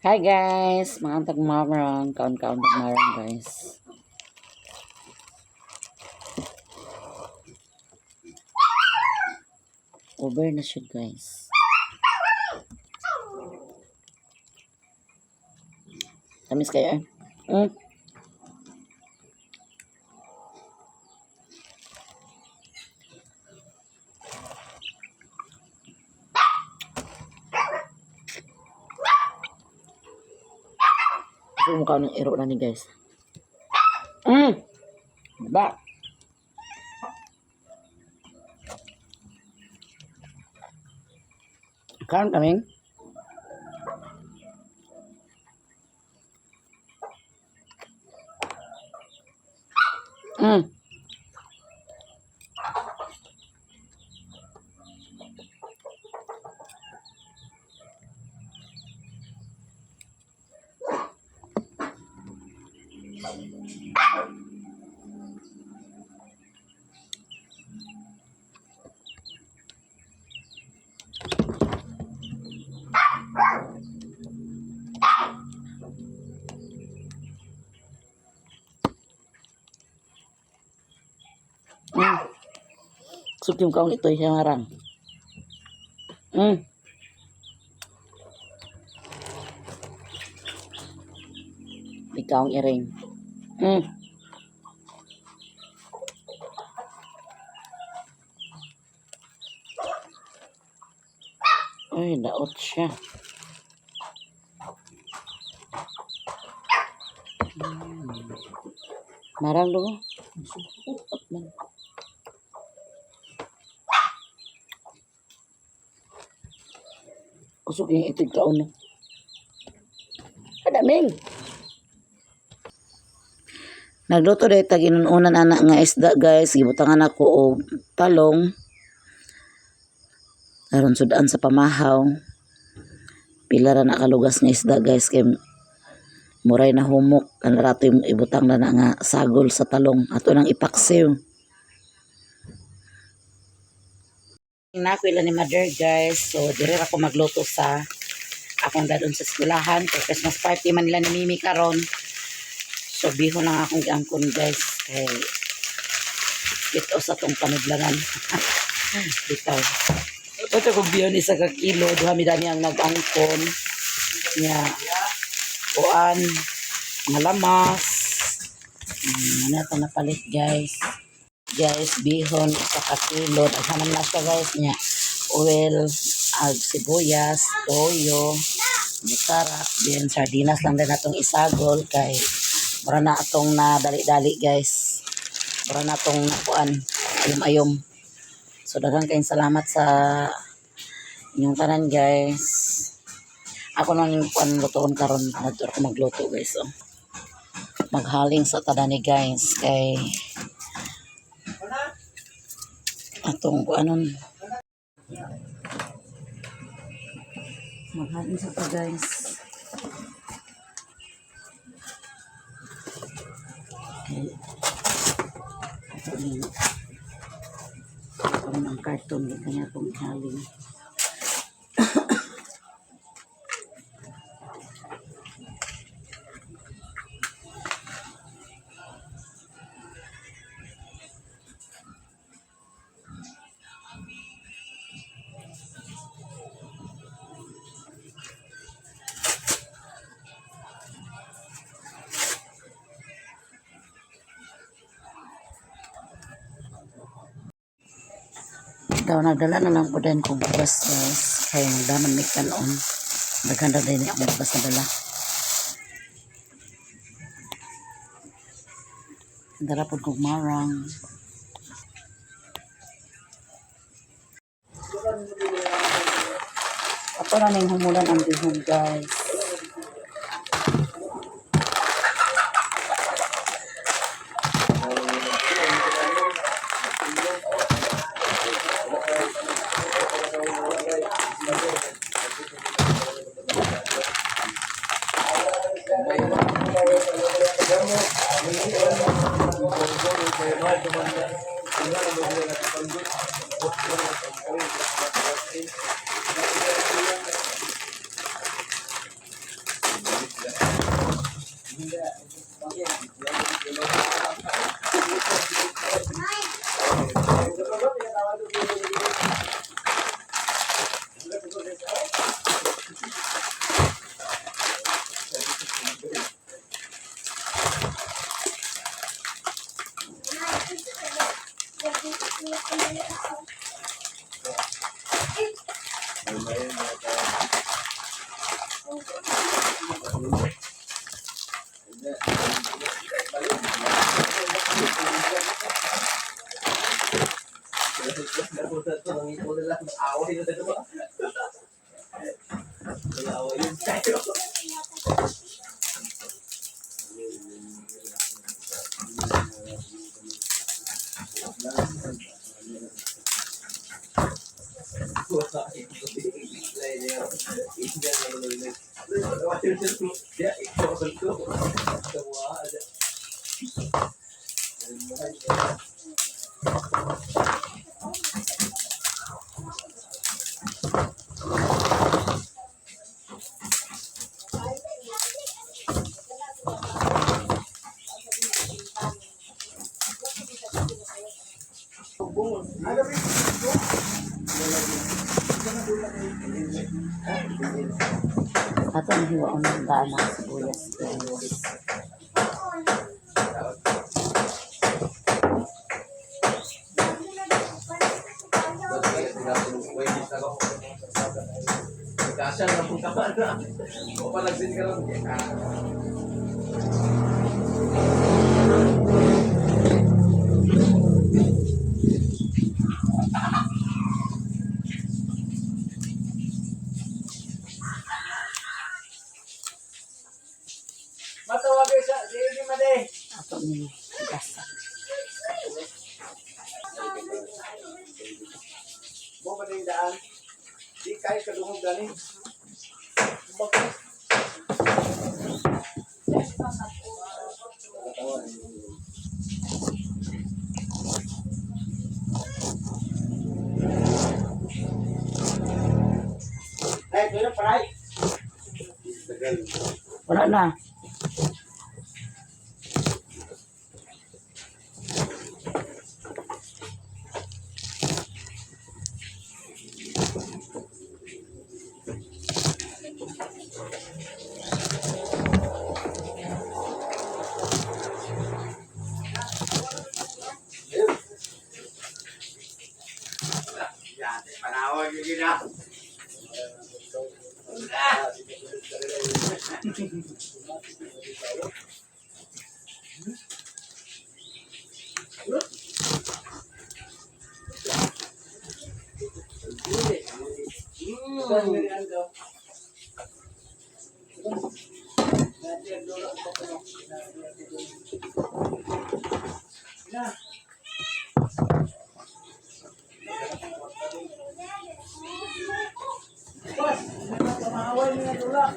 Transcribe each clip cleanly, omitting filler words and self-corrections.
Hi guys, mga tagmarang, kaon-kaon tagmarang, guys. Over na siya, guys. Tamis kayo eh. Gusto mo kaon ng iro na ni, guys. Ba? Kaon kaming? Kusog yung kaon ito siya marang. Ikaw ang iring. Ay, daot siya. Marang do. Suot man. Kusog yung ito'y kaon no. Kadaming. Nagluto dahil tag inununan ana nga isda, guys. Gibutangan ako og talong. Aron sudan sa pamahaw. Pila ra nakalugas nga isda, guys, kay muray na humok. Ano rato yung ibutang na nga sagol sa talong. Ato nang ipaksiw. Nako ila ni mother, guys. So dire ra ko magluto sa akong dadon sa eskwelahan. Kay Christmas party man nila ni Mimi karon. So bihon lang akong giangkon, guys. Kay ito sa tong panudlangan. Bitaw. Ito kong bihon isa ka kilo. Duha mi dani ang nag-angkon. Nya kuan mga lamas. Ano ito napalit, guys. Guys, bihon isa ka kilo. Daghanan na siya, guys, nya. Oil, ag sibuyas, toyo, butara, then sardinas lang din atong isagol kay mura na atong nadali-dali, guys. Mura na atong nakuan, ayom-ayom. So daghang kayong salamat sa inyong tanan, guys. Ako nang kuan lutoon karon, ngadto ako magluto, guys. Oh. Maghaling sa tadani, guys, kay atong kuanon. Maghaling sa ta, guys. Okay. Ito ni karon ang karton ni kanya akong haling. Daw nagdala na lang ko din kung bugas, guys. Kaya nagdaman may kanon. Daghan na din akong bugas na dala. Dala po kong marang. Ato na ning humulan ang bihon, guys. Ato ang hiwaon ng daan ng sibuyas, guys. Kasya na akong kamana. O palagsin ka lang. Matawag sa sige mali. Ato ni gasa. Mo pa ning daan. Di kay kadungog gani. Bakit? Ay, pero pray. Wala na. Yan, panawag yung gina. Boss, pamawal niya tulak.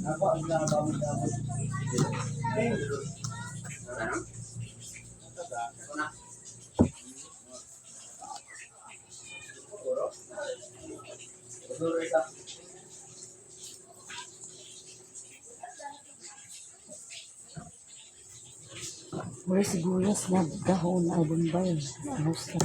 Ako ang ginagawa. Wala sibuyas na dahon ay bombay. Musta.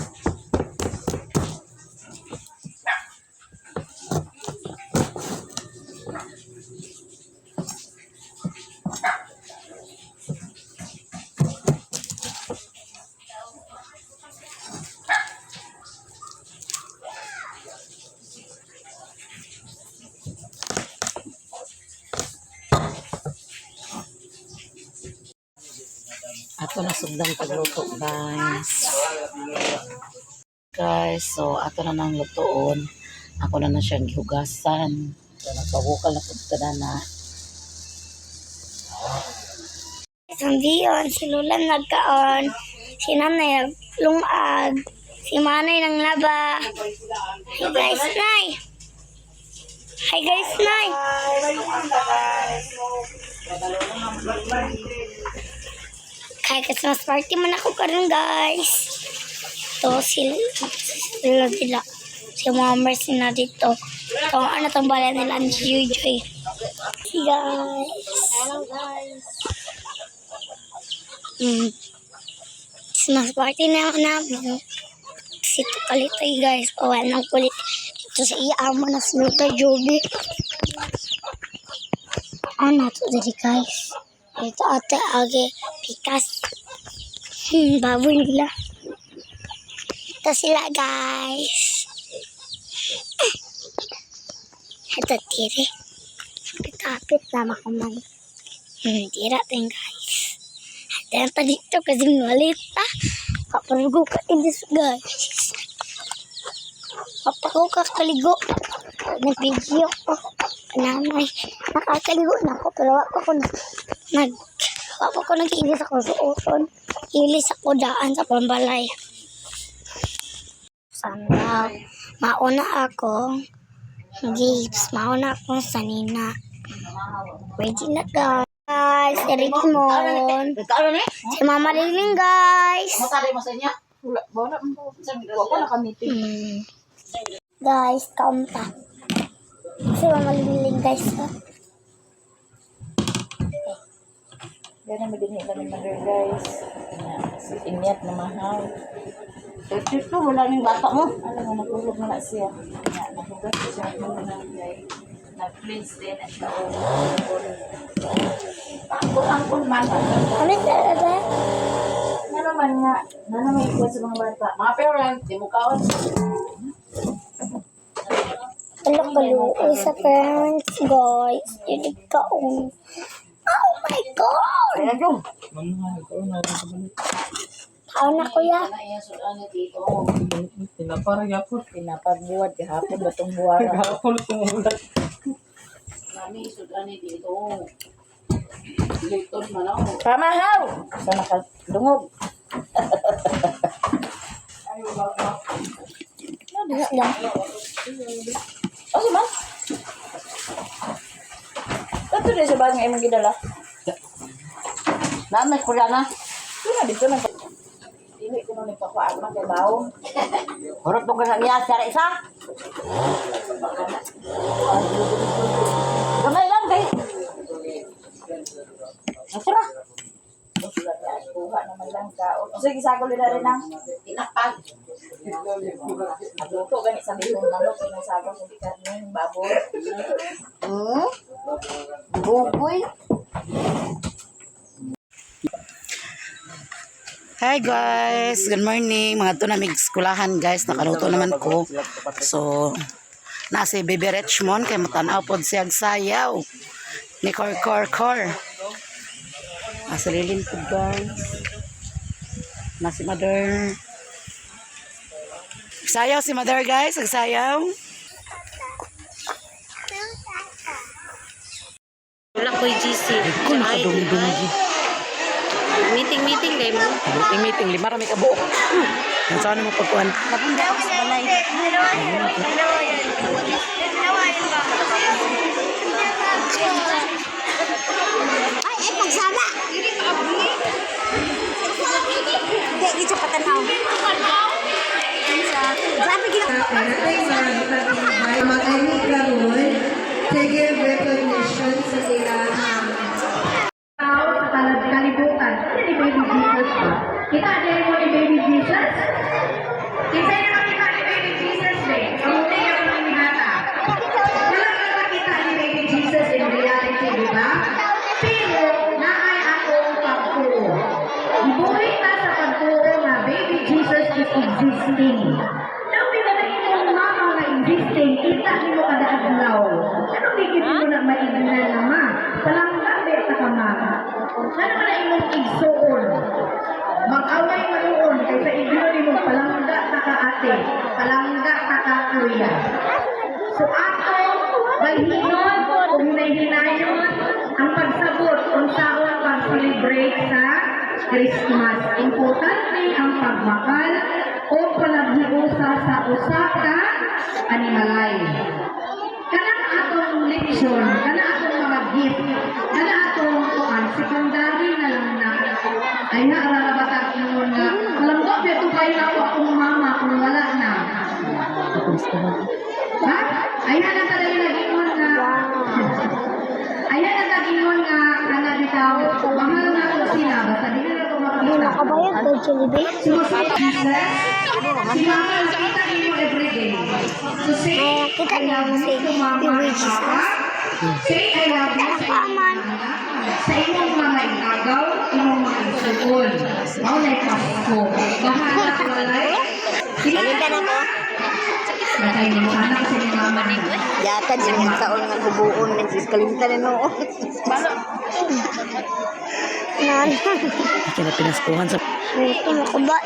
Ato na sugdang pagluto, guys. Guys, so ato na nang lutoon. Ako na na siyang gihugasan. So nagpabukal na pud ta na. Ang bihon, si Lola nagkaon, si Nanay lungag, si Manay nang laba. Hi guys, Nay! Hi guys, Nay! Kaya Christmas party man ako karon, guys. To sila sila sila. Si Mama Mercy na dito. Ito ang ano tong balay nila ang Joy. See guys. Hello guys. Christmas party na ako namin. Si Tukalitoy guys. O, anong kulit. Ito sa iya mo na si Luta Joby. Ano to dali guys? Ito ate age pikas. Baboy nila. Ito sila guys. Ito tire. Kapit na makamay. Tira din guys. Dahil pa dito kasi malit pa. Kaparugo ka inis guys. Kapako ka kaligo. Nag-video ko. Panamay. Nakakaligo na ako pero wako ko na nag wako ko nag-ilis ako sa uton. Ilis ako daan sa pambalay. Sana mauna ako Gibbs, mauna akong sanina. Ready na guys. Si Richmond. Nagkaano ni? Si Mama Liling guys. Matari mo sa inyo? Wala, wala, wala na kami. Guys, kaunta. Si Mama Liling guys. Ah. Gana madini kami mother guys. Na, si Inyat na mahaw. Ito, wala ning bata mo. Alam mo, natulog na na siya. Na, nahugas siya muna kay nag-cleanse din at siya. Angkol-angkol man. Ano talaga? Nga naman nga, nga naman ikuha sa mga bata. Mga parent, di mo kaon. Wala kaluoy sa parents guys. Yun kaon. Oh my God! Ayan yung. Kaon na kuya. Ana iya sudan ni dito. Tinapara yapon. Pinapagbuwad gahapon batong buwara. Gahapon tumulat. Mami sudan ni dito. Luton man ako. Pamahaw! Sa nakadungog. Lang. O, si man? Ito din sa bagay nga imong gidala. Naan may kuya na. Ito na dito na. Dili ko nung nagpakuan man kay bawo. Hurot mo ka niya sa isa. Gamay lang kay. Nasira. Kuha naman lang ka. O sige, sagol nila rin ang Tinapag. Nagluto gani sa bihon manok yung sagol sa karne yung baboy. Bugoy. Hi guys, good morning. Mga to na mig eskulahan guys, nakaluto naman ko. So, nasa si Baby Richmond kay matanaw pod siya og sayaw. Ni Kor Kor Kor. Asa lilin pod guys. Na si Mother. Sayaw si Mother guys, nagsayaw. Wala ko'y GC. Ko nakadungdung. Meeting, meeting day mo. Meeting meeting lima ra may kabuok. Saan mo pagkuan? Nabunda ako sa balay. Ay, ay, pagsama! Hindi, di siya patanaw. Grabe gina. Mag-ani karon to give recognition sa ilang tao sa kalibutan. Ano ni Baby Jesus ba? Kita din mo ni Baby Jesus? Kinsa na makita ni Baby Jesus be? Kamuti ako ng hinata. Wala ka nakita ni Baby Jesus in reality, di ba? Pero naay akong pagtuo. Ibuhi ta sa pagtuo nga Baby Jesus is existing. Dami na na imong mama nga existing, kita nimo kada adlaw. Anong di gid mo na maignan na ma? Palangga be ta ka ma. Ano man na imong igsuon? Mag-away manuon kaysa igno nimo palangga ta ka ate, palangga ta ka kuya. So ato balhinon ug hinay-hinayon ang pagsabot unsaon pag-celebrate. pag-celebrate sa Christmas. Importante ang pagmahal o panaghiusa sa usa ka animalay. Kanang atong leksyon, kana atong mga gift, kana atong kuan, secondary na lang na. Ay na ara ba ta ingon nga malanggo ba ito kayo na ako akong mama kung wala na. Ha? Ayan ang talaga nag-ingon nga. Ayan ang nag-ingon nga ana bitaw, mahal na ako sila basta di na ako makita. Nakabayad ba, Jollibee? Sumusunod Jesus, si mama nakita ninyo everyday. So say, Ay, nakita I love niyo you si to mama Baby and Jesus. papa. Say, I love you sa imong Aman. mga anak, sa imong mga inagaw, imong mga igsuon. Mao na'y Pasko. Bahala walay. Kalimtan ako. Natay mo anak sa imong mama. Yata din ang taon nga kubuon ng sis kalimtan na noon. Nan. Kaya pinaskuhan sa Ito mo ba?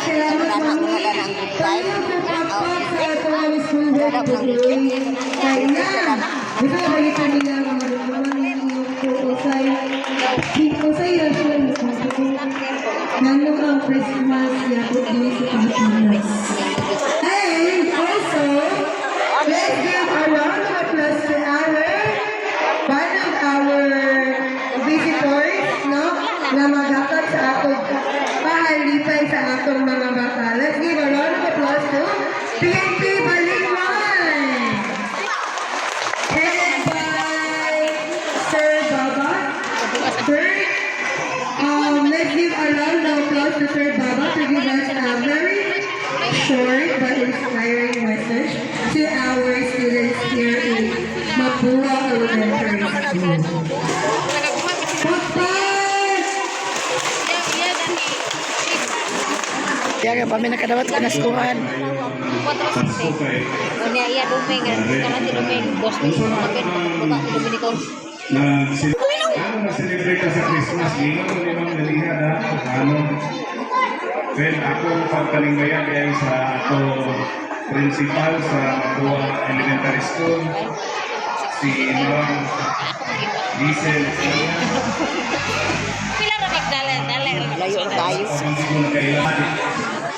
Salamat, Wala Mami. na ang good time. Tayo sa pakpak sa atong school valedictorian. Kaya na, gusto ko kita nila mga rumang usay usay rason nano ang Christmas yapot din sa Pilipinas. And also, let's give a round of applause to our one of our visitors, no? Na maghatag sa atong pahalipay sa atong mga bata. Let's give a round of applause to PNP Balingwan! Headed by Sir Baba. Third, let's give a round of applause to Sir Baba to give us a very short but inspiring message to our students here in Mapua Elementary School. Pakpak! Kaya nga pa mi nakadawat pinaskuhan. Unya iya duming, kana si duming, dos mil kapit, buka si Dominico. Na ano na celebrate ka sa Christmas, ingon mo ni Ma'am Daliha na ano. Well, ako pagkalingbayan ay sa ato principal sa Mapua Elementary School, si Ma'am Diesel. Pila ra magdala, dala ra. Layo tayo. Hindi ko na kailangan.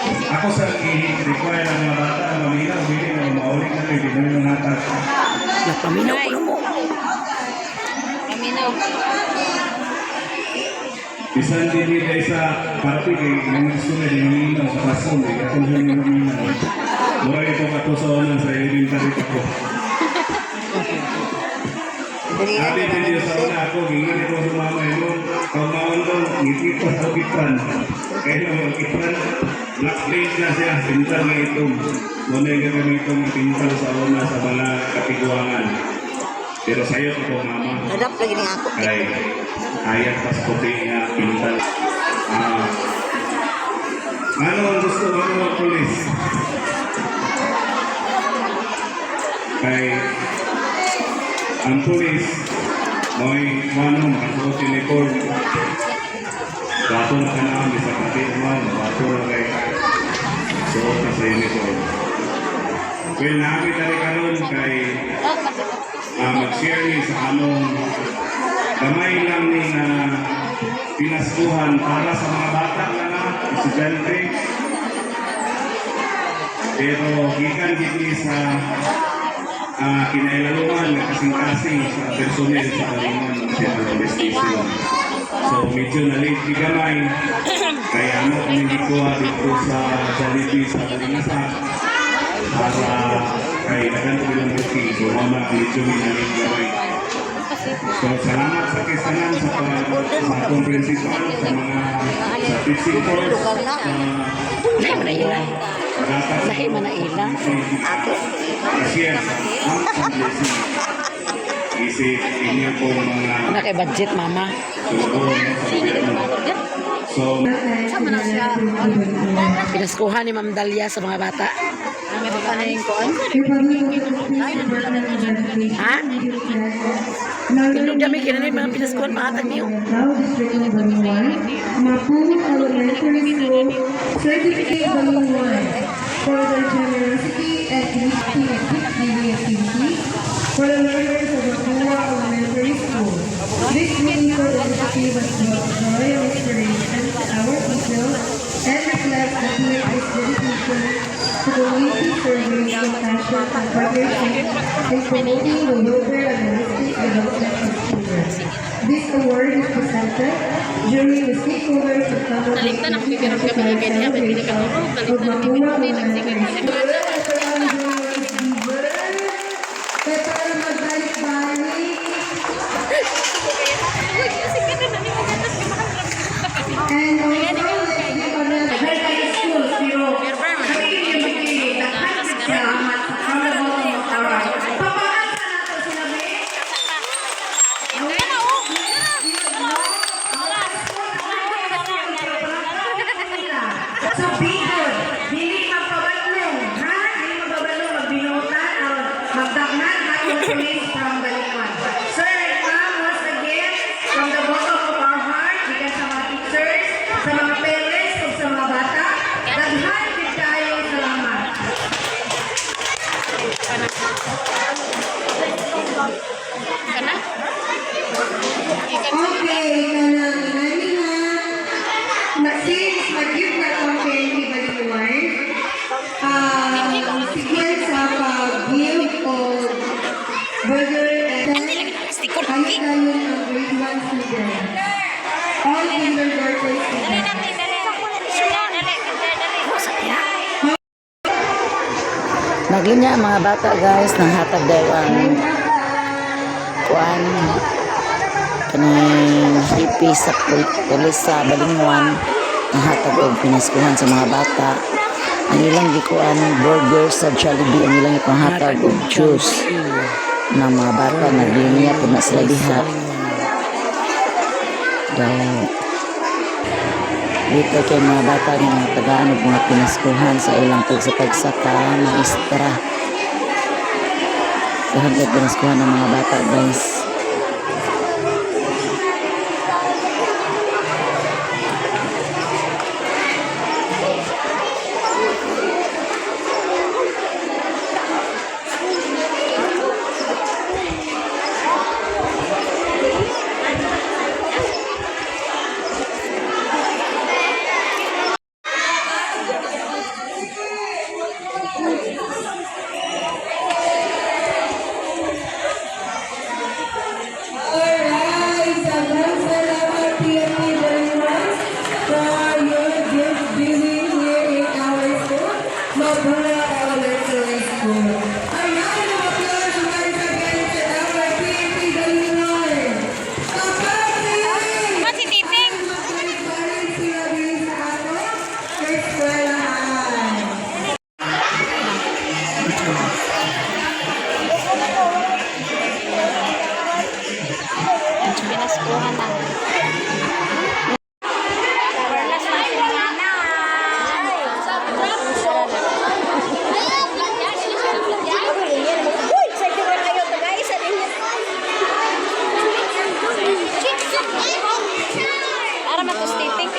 Ako sa i-require ng mga bata na mamila, umili na maulit na pwede na yung hatag. Napaminaw ko na mo. Kami na. Bisan din nila sa party kay mga gusto na din maminaw sa classroom eh. Ako na yung maminaw. Mura ito kato sa una sa elementary pa ko. Sabi din niya sa una ako, gingan ito sa mama ito. Pagmaon ko, ngiti pa sa ukipan. Kaya yung ukipan, black blade na siya, pintal na itong. Muna yung gagamitin ng pintal sa una sa mga kapiguangan. Pero sa'yo ko mama. Harap lagi ni ako. Kay ayat pas puti nga pintal. Ah. Ano ang gusto mo mga pulis? Kay ang pulis mo'y mano makasuot uniform. Bato na ka na bisa pati man, bato na kay suot na sa uniform. Well, naami tali karon kay mag-share ni sa among gamay lang ni na pinaskuhan para sa mga bata na nga, estudyante. Pero gikan gid ni sa kinailalungan nga kasing-kasing sa personnel sa Balingon Central Police Station. So medyo na late ni gamay. Kaya ano kami gikuha dito sa Jollibee sa Balingasa para kay daghan ko bilang booking. So mama medyo may na-late gamay. So salamat sa kisanan sa sa atong principal, sa mga sa teaching force, sa Lahi man na ila. Lahi man na ila. Ako. Share sa ang blessing. Isip inyo pong mga Wala kay budget, mama. tulong sa gobyerno. So, Pinaskuhan ni Ma'am Dalia sa mga bata. Ha? Tindog dami kinani mga pinaskuhan pangatag niyo. District of Balingwan, Mapua Elementary School, Certificate Balingwan, for their generosity and gift giving activities. for the learners of Mapua Elementary School. This meaningful initiative has brought joy and inspiration to our people and reflects the PNP's dedication to community service, compassion, and partnership in promoting the welfare and holistic development of children. This award is presented during the Stakeholders of Nalikta na kami, pero kami ganyan, may pinakatulog. of Mapua Elementary School. Kaya para magbalik-balik. And also, let's give another High schools, pero kami yung magpili. Daghan salamat from the bottom of our heart. Papaansa nato sila, be. So be good. Dili magpabalong, ha? Dili magpabalong, magbinutan, or magdaghan atong police from Balinguan. Sir and ma'am, once again, from the bottom of our heart, gikan sa mga teachers, sa mga parents, ug sa mga bata, daghan gid kayo salamat. Okay, kanang nani nga na since mag-give na tong PNP Balinguan, sequence sa pag-give og burger and ayun na yun ang grade 1 student. All kindergarten students. Naglinya ang mga bata, guys, nang hatag daw ang kuan kaning hippie sa pulis sa Balinguan, ang hatag og pinaskuhan sa mga bata. Ang ilang gikuan burger sa Jollibee ang ilang ipanghatag og juice ng mga bata. Naglinya pud na sila diha daw dito kay mga bata nga mga tagaan og mga pinaskuhan sa ilang tagsa-tagsa ka maestra. Daghan kay pinaskuhan ng mga bata, guys. Alright, sobrang salamat PNP Balinguan for your gift giving here in our school, Mapua Elementary School. A round of applause once again to our PNP Balinguan. Kapatid! Si Titing! Magbalik-balik sila din sa atong eskwelahan. Pinaskuhan na. Perlas na sila na. Ara man to stating.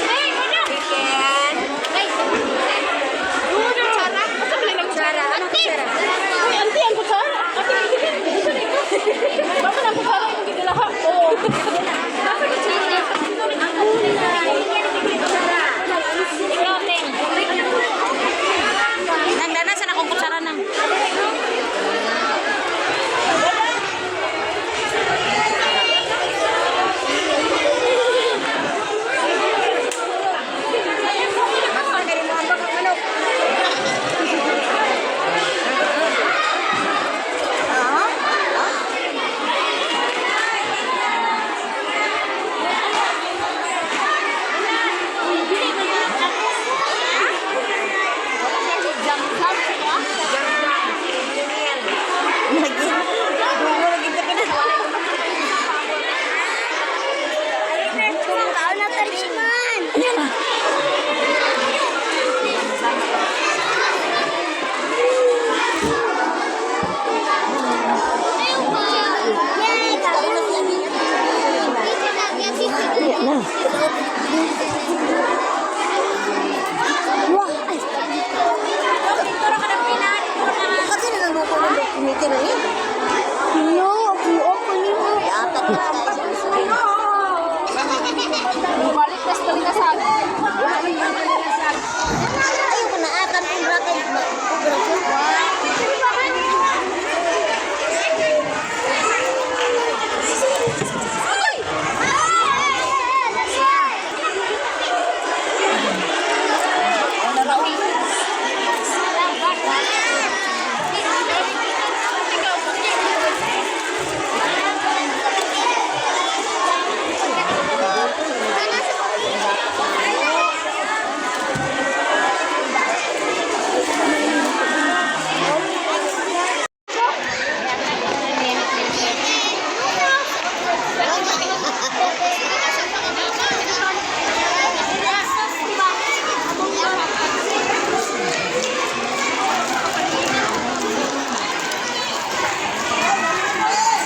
Ay, ano? Chicken. Kutsara. Kutsara. Ano kutsara? Uy, auntie, ang kutsara. Baka na kutsara yung gidalaha. Oo. Nasa kutsara. Ang gulay. Ikaw, Teng. Nang dana sa akong kutsara nang. Kasi na lang mo ko ng dokumento na yun. No, ako niyo. Balik tas kalingasan. Ayoko na akan kung ratin.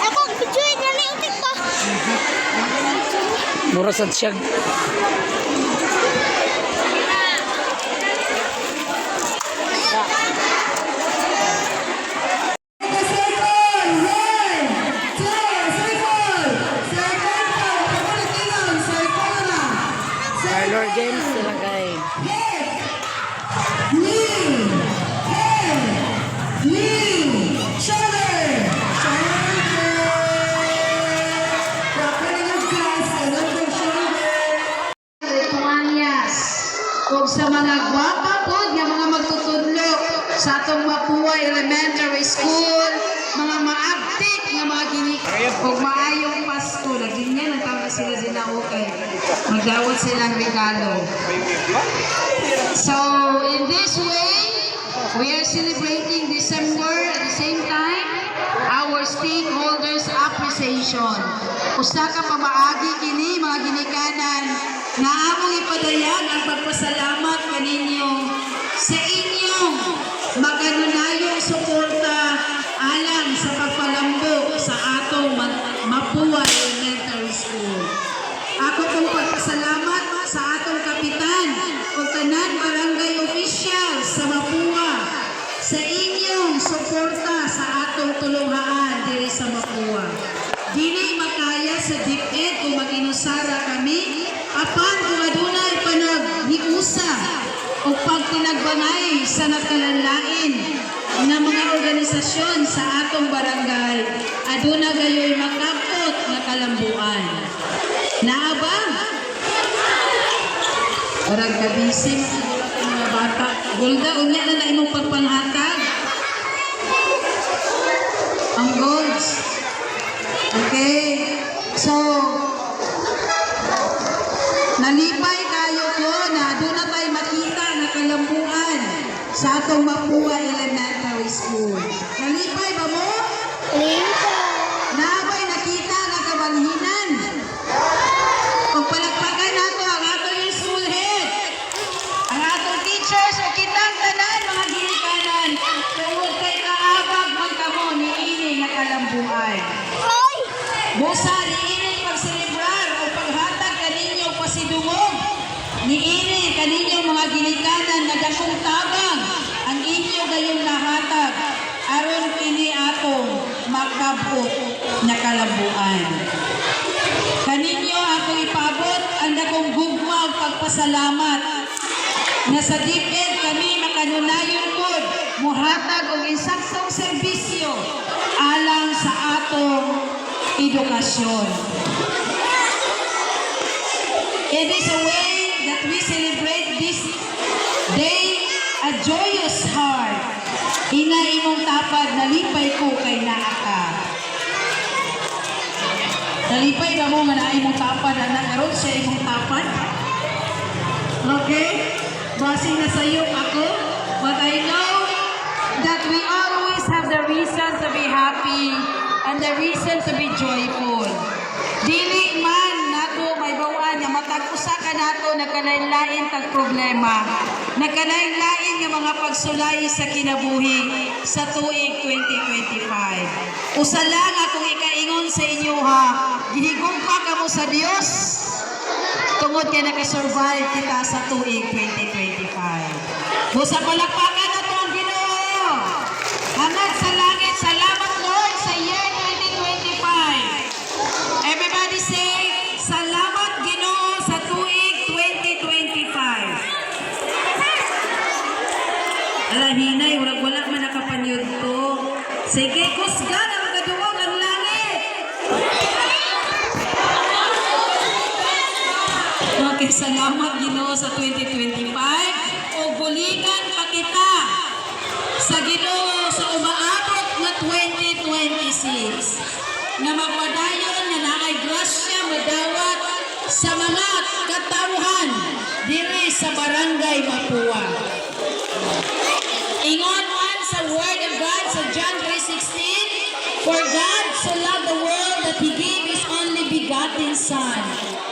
Ako, picture na na yung TikTok. Mura sad siya. Circle! One, two, circle! Circle pa! Pagkulitingan! Circle na! Parlor games sila guys. Left! Knee! Head! Knee! Shoulder! Shoulder! Proper na yung class. Alam ko, shoulder! Tuanyas ug sa mga gwapa pod nga mga magtutudlo sa atong Mapua Elementary School, mga maabtik nga mga ginik ug maayong Pasko. Naginyan ang tawag sila sila, okay. Magdawat silang regalo. So, in this way, we are celebrating December at the same time, our stakeholders appreciation. Usa ka pamaagi kini mga ginikanan nga among ipadayag ang pagpasalamat kaninyo sa inyong makanunayong suporta alang sa pagpalambo sa atong Mapua Elementary School. Ako pong pagpasalamat sa atong kapitan o tanan barangay official sa Mapua sa inyong suporta sa atong tulunghaan diri sa Mapua. Dili makaya sa DepEd kung mag-inusara kami apan kung adunay panaghiusa o pagtinagbangay sa nagkalanlain nga mga organisasyon sa atong barangay, aduna gayoy makabot nga kalambuan. Naa ba? Orag kabisi siguro ang mga bata. Golda, unya na na imong pagpanghatag. Ang golds. Okay. So, nalipay kayo ko na doon na tayo makita nga kalambuan sa atong Mapua Elementary School. Nalipay ba mo? Lipay. Naabay nakita nga kabalhinan. Pagpalagpagan nato ang atong school head, ang atong teachers o kitang tanan mga ginikanan, tungod kay kaabag man kamo niini nga kalambuan. Oy! Busa niini pagselebrar o paghatag kaninyo pasidungog. Niini kaninyo mga ginikanan nga dakong tabang ang inyo gayong nahatag aron kini atong makabot nga kalambuan. Kaninyo ako ipaabot ang dakong gugma ug pagpasalamat nga sa DepEd kami makanunayon pod muhatag og insaktong serbisyo alang sa atong edukasyon. It is a way that we celebrate this day, a joyous heart. Ina imong tapad, nalipay ko kay naa ka. Nalipay ba mo nga naa imong tapad, anak? Aron siya imong tapad? Okay? Base na sa'yo ako, but I know that we always have the reason to be happy and the reason to be joyful. Dili man nato may bawaan nga matag usa ka nato nagkalain-lain tag problema, nagkalain-lain nga mga pagsulay sa kinabuhi sa tuig 2025. Usa lang akong ikaingon sa inyo ha, gihigugma kamo sa Dios tungod kay nakasurvive kita sa tuig 2025. Busa palakpakan nato ang Ginoo. Hangad sa langit, salamat Lord sa year Everybody say, "Salamat Ginoo sa tuig 2025." Ala hinay, wala wala man nakapanyod to. Sige, kusgan ang kaduog ang langit. Okay, salamat Ginoo sa 2025. O buligan pa kita sa Ginoo sa umaabot nga 2026 nga magpadayon nga naay grasya madawat sa mga katawhan diri sa Barangay Mapua. Ingon man sa Word of God sa John 3:16, "For God so loved the world that He gave His only begotten Son.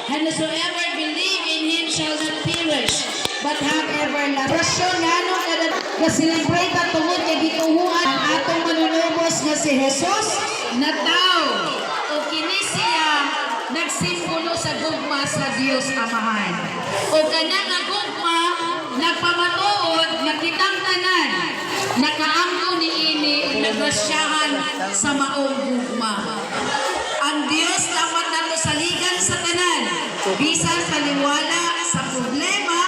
And whosoever believe in Him shall not perish, but have everlasting." Rasyon ngano kada ga-celebrate ta tungod kay gituhuan ang atong manunubos nga si Jesus na tao. O kini siya nagsimbolo sa gugma sa Dios Amahan. O kana nga gugma nagpamatuod nga kitang tanan nakaangko niini ug nagrasyahan sa maong gugma. Ang Dios dapat nato saligan sa tanan, bisan taliwala sa problema,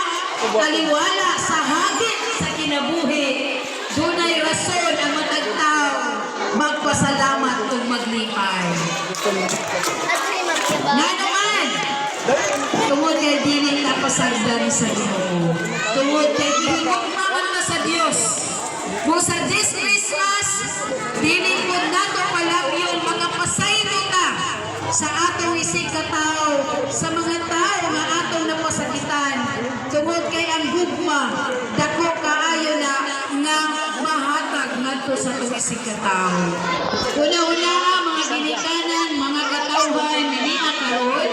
taliwala sa hagit sa kinabuhi, dunay rason ang matag tao magpasalamat ug maglipay. Nga naman, tungod kay dili ta pasagdan sa Ginoo. Tungod kay gihigugma man ta sa Dios. Kung sa this Christmas, dili po nato palabyon makapasaylo ta sa atong isig katao, sa mga tao nga atong napasakitan. Tungod kay ang gugma, dako kaayo na nga mahatag ngadto sa atong isig katao. Una-una mga ginikanan, mga katawhan, niya karon,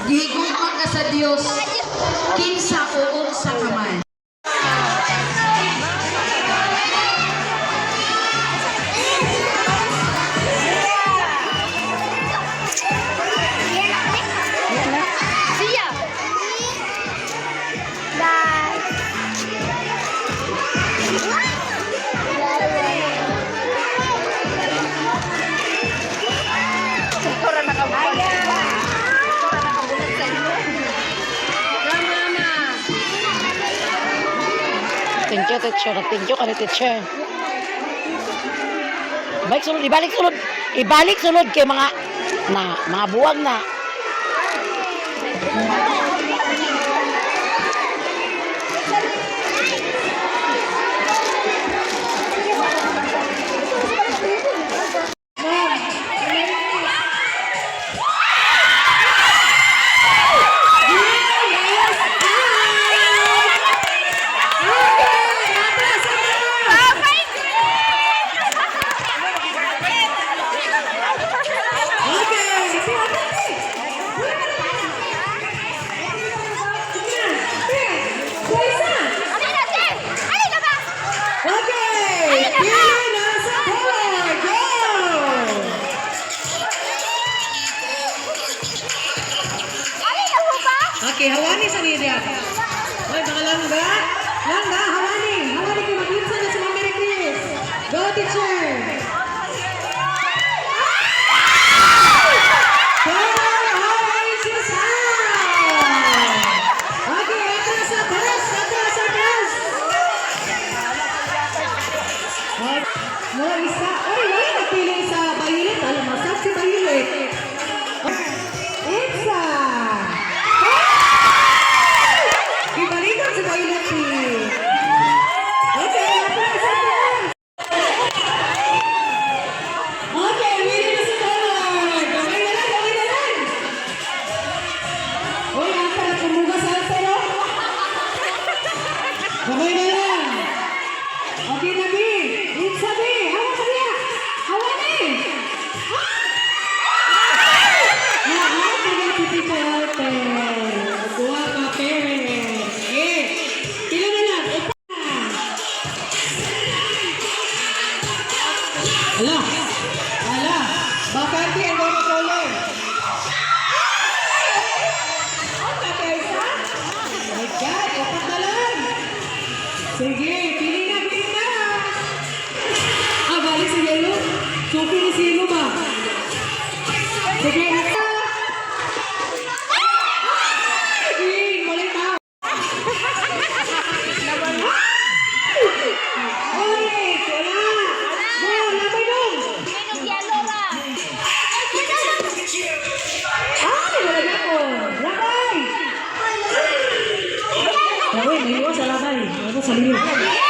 gihigugma ka sa Dios, kinsa o unsa ka man. See ya. Bye. Ikaw ra nakabulat. Ikaw ra nakabulat sa inyo. Mama. Thank you, teacher. Thank you kani, teacher. Ibalik sulod, ibalik sulod. Ibalik sulod kay mga na mga buwag na. Okay, pili na sa color. Go! Okay, hawani sa niya. Oy, baka langga. Langga, hawani. Hawani kay mag-insa na si Ma'am Mary Chris. Go, teacher. Color orange is out. Okay, atras, atras, atras, atras. Mo isa. Oy, wala nagpili sa violet. Alam mo, sa si violet. Isa. Ibalikan si violet si. Okay. sa inyo.